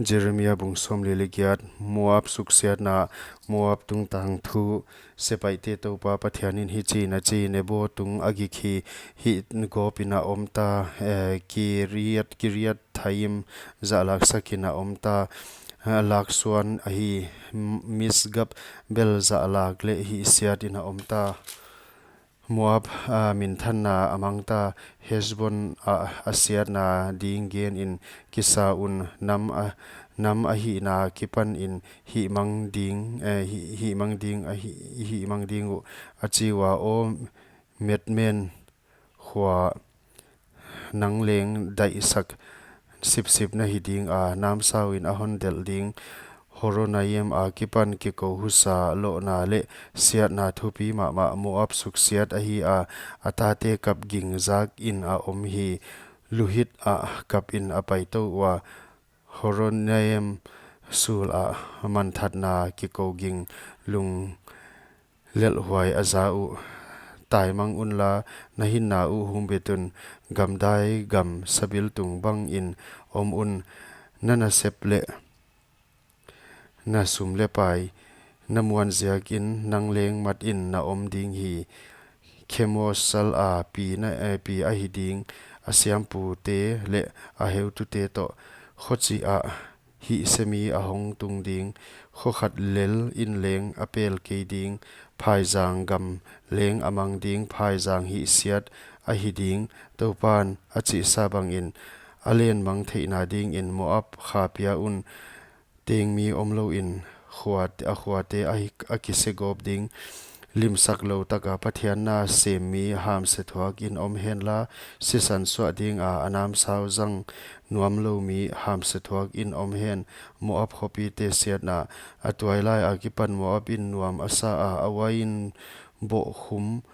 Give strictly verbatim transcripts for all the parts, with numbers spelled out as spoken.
Jeremiah bung sawmli leh giat. Moab suksiatna. Moab tungtang thu. Sepaihte Toupa Pathianin hichiin a chi: Nebo tung a gik hi, hih gawpin a om ta, eh, Kiriat, Kiriathaim zahlaksakin a om ta, eh, laksuan ahi, M-, Misgab bel zahlak leh hihsiatin a om ta. Moab, ah, minthanna a mang ta, Hesbon, ah, a siatna ding genin kisa un, nam a, nam a hihna akipanin hihmang ding, eh, hih, hihmang ding, a hih, hihmang ding uh, a chi ua. Aw Madmen khua, nang leng daihsak sipsip na hi ding a, namsauin a hon delh ding. Horonaim akipan kikou husa lohna leh siatna thupi mahmah. Moab suksiat ahi a, a tate kap ging zakin a om hi. Luhit ah kapin a paitou ua, Horonaim sul ah manthatna kikou ging lung lelhhuai a za uh. Taimang unla, na hinna uh humbit un, gamdai gam sabiltung bangin om un. Na nasep leh na sum leh pai na muan ziakin nang leng matin na om ding hi. Khemos sal a pi na, eh, pi ahi ding, a siampute leh a heutute toh. Khochih ah hihse mi a hong tung ding, khokhat lel in leng a pel kei ding. Phaizang gam leng a mang ding, phaizang hihsiat ahi ding. Toupan a chihsa bangin a lenmang theihna dingin Moab kha pia un, tengmi omlouin khua, a khuate a hi, a kisegawp ding. Limsak lou taka Pathian na sem mi hamse thuakin om henla, sisan suah dinga a namsau zang nuamlou mi hamse thuakin om hen. Moab khopite siatna. A tuailai akipan Moabin nuam a sa a, a uain bohkhum,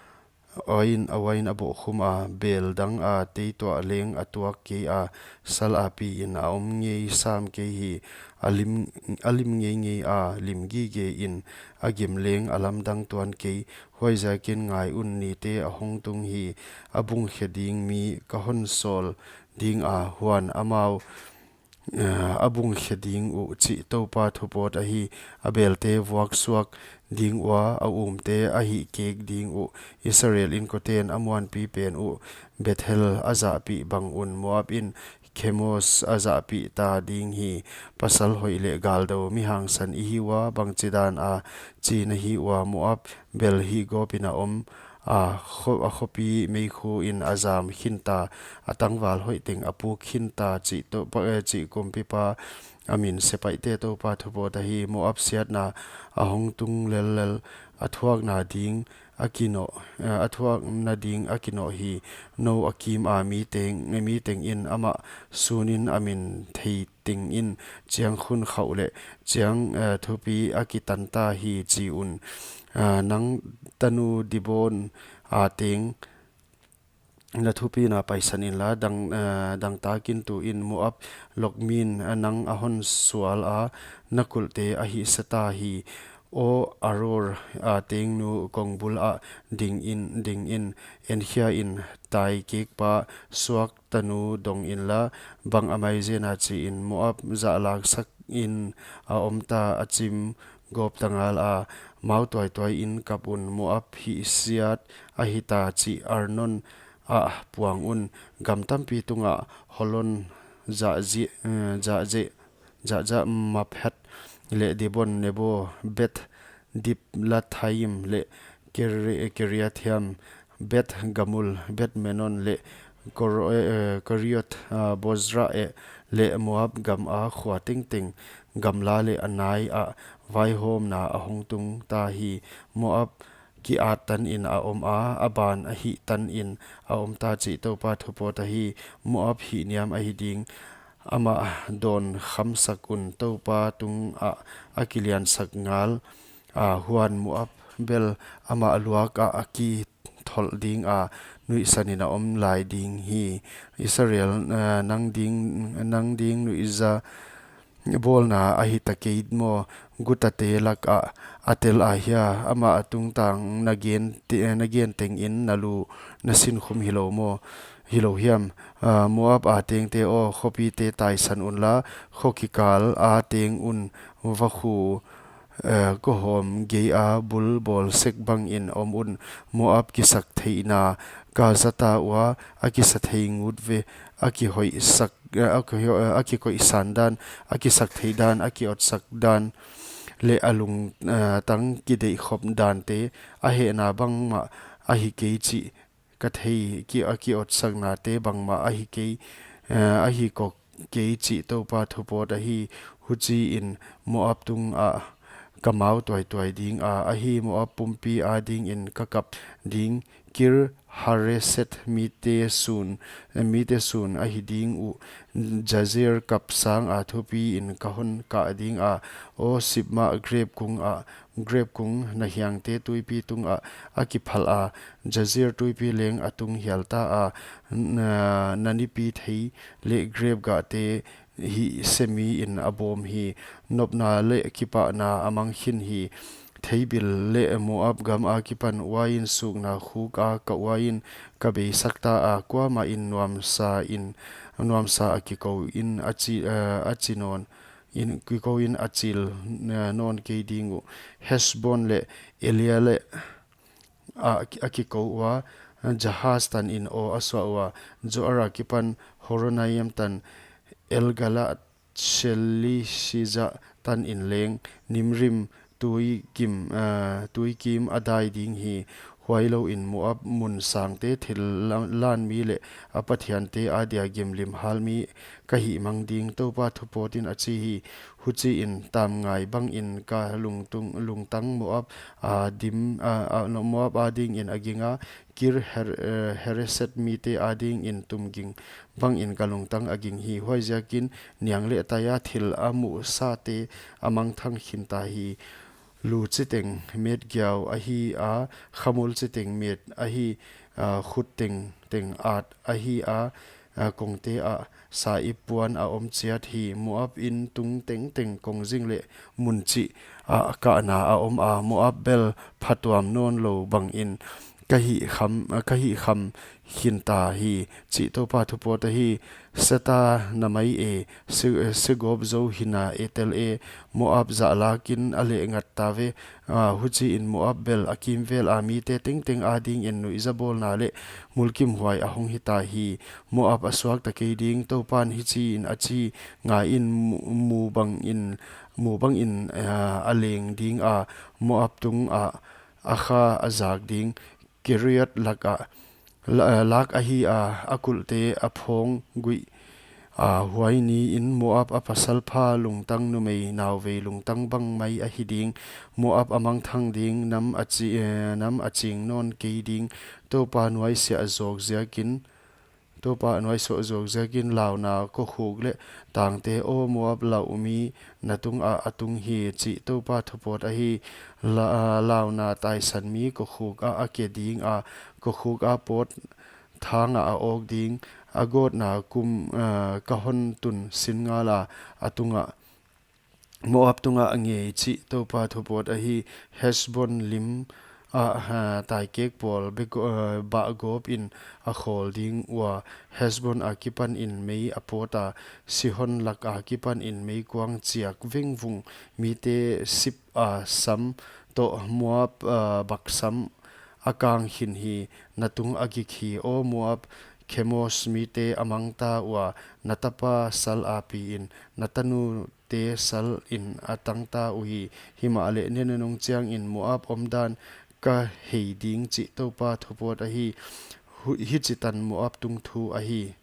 uain, a uain a bohkhum a, bel dang a teituah leng a tuak kei a, sal a piin a om ngei sam kei hi. A lim, a lim ngeingei a, lim gigein a gim leng a lamdang tuan kei. Huaiziakin ngai un, nite a hong tung hi, a bungkhe ding mi ka hon sawl ding a, huan amau, eh, a bungkhe ding uh, chih Toupa thupawt ahi. A belte vuaksuak ding ua, a umte a hihkek ding uh. Israel inkoten a muanpi pen uh Bethel a zahpih bang un, Moabin Khemos a zahpih ta ding hi. Pasal hoih leh galdou, mi hangsan i hi ua, bangchidan a chi na hi ua? Moab bel hih gawpin a om a, kho-, a khopi meikhuin a zam khinta, a tangval hoih teng a puk khinta, chih Toupa, eh, chih Kumpipa a min, sepaihte Toupa thupawt ahi. Moab siatna. A hong tung lellel, a thuakna ding a kinoh, eh, a thuakna ding a kinoh hi. Nou a kim a mi teng, mi tengin amah sunin a min thei tengin, chiang khun khauh leh chiang, eh, thupi a kitan ta hi, chi un. Ah, nang tanu Dibon a teng, na thupina paisan inla, dang, eh, dangtakin tu in. Moab lokmin, eh, nang a hon sual a, na kulhte a hihse ta hi. Aw Aroer a tengnu, kongbul ah dingin, dingin, enkhiain, taikekpa suak tanu dong inla, bang a maizen a, chi in. Moab zahlaksakin a om ta, a chim gawp ta ngal a, mau tuaituaiin kap un. Moab hihsiat ahi ta, chih Arnon ah puang un. Gam tampi tungah Holon, Jahazi, eh, Jahazi, Jahjamaphat leh Dibon, Nebo, Beth Diblathaim leh Kiri-, Kiriathaim, Beth Gamul, Beth Meon leh Kor-, eh, Koriot, ah, Bozrah, eh, leh Moab gam a khua tengteng, gamla leh a nai ah vaihawmna a hong tung ta hi. Moab ki-at tanin a om a, a ban a hih tanin a om ta, chih Toupa thupawt ahi. Moab hihniam ahi ding, amah dawn khamsak un, Toupa tungah a kiliansak ngal a, huan Moab bel amah luak ah a kitholh ding a, nuihsanin a om lai ding hi. Israel, eh, nang ding, nang ding nuihza bawlna ahi ta kei maw? Gutate lakah a tel ahia? Amah tungtang na gen te-, na gen tengin na lu na sinkhum hilou maw? Hilou hiam? Ah, Moab a tengte aw, khopite taisan unla, kho kikal a teng un, vakhu, eh, kohawm gei a bul bawl sek bangin om un. Moab kisaktheihna ka zat a ua, a kisathei ngut ve, a kihoihsak, eh, a kiho-, eh, a kikoihsan dan, a kisakthei dan, a kiotsak dan, leh a lung, eh, tang kideihkhop dante, a hehna bangmah ahi kei chih ka thei, ki, a kiotsaknate bangmah ahi kei, eh, ahi kok kei chih Toupa thupawt ahi. Huchiin Moab tungah ka mau tuaituai ding a, ahi Moab pumpi adingin ka kap ding. Kir Hareset mite sun, mite sun ahi ding uh, Jazer kap sanga thupiin ka hon kah ding a, aw Sibma grep kung a, grep kung, na hiangte tuipi tungah a kiphal a, Jazer tuipi leng a tung hial ta a, na, na nipi thei leh grep gahte hih semi in a bawm hi, nopna leh kipahna a mang khin hi. Theibil leh Moab gam akipan uain sukna khuk a ka uain ka beisak ta a, kuamah in nuamsa in, nuamsa a kikou in a chi, eh, a chi nawn in, kikou in a chil, eh, nawn kei ding uh. Hesbon leh Eleale a, a kikou ua, Jahaz tanin aw a suah ua, Zoar akipan Horonaim tan, Elgala Shelishiza tanin leng, Nimrim tuikim, eh, tuikim a dai ding hi. Huailouin Moab mun sangte thil la-, lan mi leh a pathiante adia gimlim hal mi ka hihmang ding, Toupa thupawtin a chi hi. Huchiin tamngai bangin ka lungtung, lungtang Moab a dim, a, a, Moab adingin a ging a, Kir Her-, eh, Hereset mite adingin tumging bangin ka lungtang a ging hi. Huaiziakin niang leh taia thil a muhsate a mangthang khin ta hi. Lu chiteng met giau ahi a, khamul chiteng met ahi, ah, khut tengteng at ahi a, ah, kongte ah sa ip puan a om chiat hi. Moab in tung tengteng kongzing leh mun chih ah kahna a om a, Moab bel phatuam nawnlou bangin ka hihkham, ka hihkham khin ta hi, chih Toupa thupawt ahi. Seta na mai e, Se-, Segop zou hina e tel e, Moab zahlakin a lehngat ta ve. Ah, huchiin Moab bel a kimvel a mite tengteng adingin nuihzabawlna leh mulkimhuai a hong hita hi. Moab a suakta kei ding, Toupan hichiin a chi, ngaiin mu, mu bangin, mu bangin, ah, a leng ding a, Moab tungah a kha a zak ding. Keriot lakah, la-, lak ahi a, a kulhte a phawng guih a, huai niin Moab a pasalpha lungtang, numei nauvei lungtang bang mai ahi ding. Moab a mangthang ding, nam a chi-, eh, nam a ching nawn kei ding. Toupa nuaisiah zawk ziakin, Toupa nuaisiah zawk ziakin launa kokhuk leh tangte, aw Moab lauhmi, na tungah a tung hi, chih Toupa thupawt ahi. La-, launa taisan mi kokhuk ah a ke ding a, kokhuk a pawt thangah a awk ding. A gawtna kum, eh, ka hon tun sin ngala, a tungah, Moab tungah ngei, chih Toupa thupawt ahi. Hesbon lim ah, ah, taikek pawl bek, eh, bahgawpin a khawl ding ua, Hesbon akipanin mei a pawt a, Sihon lak akipanin meikuang chiak vengvung, mite sip a sam toh Moab, ah, baksam a kang khin hi. Na tung a gik hi, aw Moab, Khemos mite a mang ta ua, na tapa sal apiin, na tanu te salin a tang ta uhi. Himahleh ni nunung chiangin Moab omdan ka hei ding, chih Toupa thupawt ahi. Hu-, hichitan Moab tungthu ahi.